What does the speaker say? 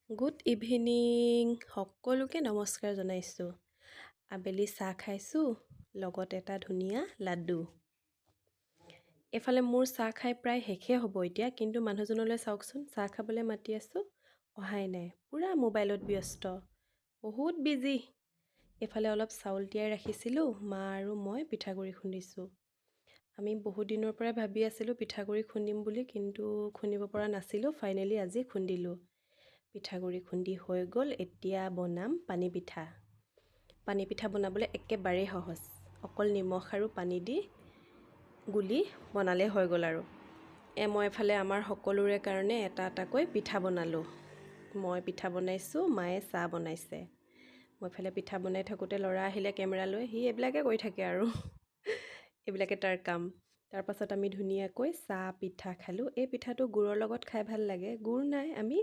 Good evening, সকলোকে নমস্কাৰ জনাইছোঁ। আবেলি চাহ খাইছোঁ, লগত এটা ধুনীয়া লাডু। এইফালে মোৰ চাহ খাই প্ৰায় শেষেই হ'ব এতিয়া, কিন্তু মানুহজনলৈ চাওকচোন, চাহ খাবলৈ মাতি আছোঁ, অহাই নাই। পূৰা মোবাইলত ব্যস্ত, বহুত বিজি। এইফালে অলপ চাউল তিয়াই ৰাখিছিলোঁ, মা আৰু মই পিঠাগুড়ি খুন্দিছোঁ। আমি বহুত দিনৰ পৰাই ভাবি আছিলোঁ পিঠাগুড়ি খুন্দিম বুলি, কিন্তু খুন্দিব পৰা নাছিলোঁ। ফাইনেলি আজি খুন্দিলোঁ। পিঠাগুড়ি খুন্দি হৈ গ'ল। এতিয়া বনাম পানী পিঠা। পানী পিঠা বনাবলৈ একেবাৰেই সহজ, অকল নিমখ আৰু পানী দি গুলি বনালেই হৈ গ'ল। আৰু মই এফালে আমাৰ সকলোৰে কাৰণে এটা এটাকৈ পিঠা বনালোঁ। মই পিঠা বনাইছোঁ, মায়ে চাহ বনাইছে। মই এফালে পিঠা বনাই থাকোঁতে ল'ৰা আহিলে কেমেৰা লৈ। সি এইবিলাকে কৰি থাকে আৰু এইবিলাকে তাৰ কাম। তাৰপাছত আমি ধুনীয়াকৈ চাহ পিঠা খালোঁ। এই পিঠাটো গুৰৰ লগত খাই ভাল লাগে। গুৰ নাই, আমি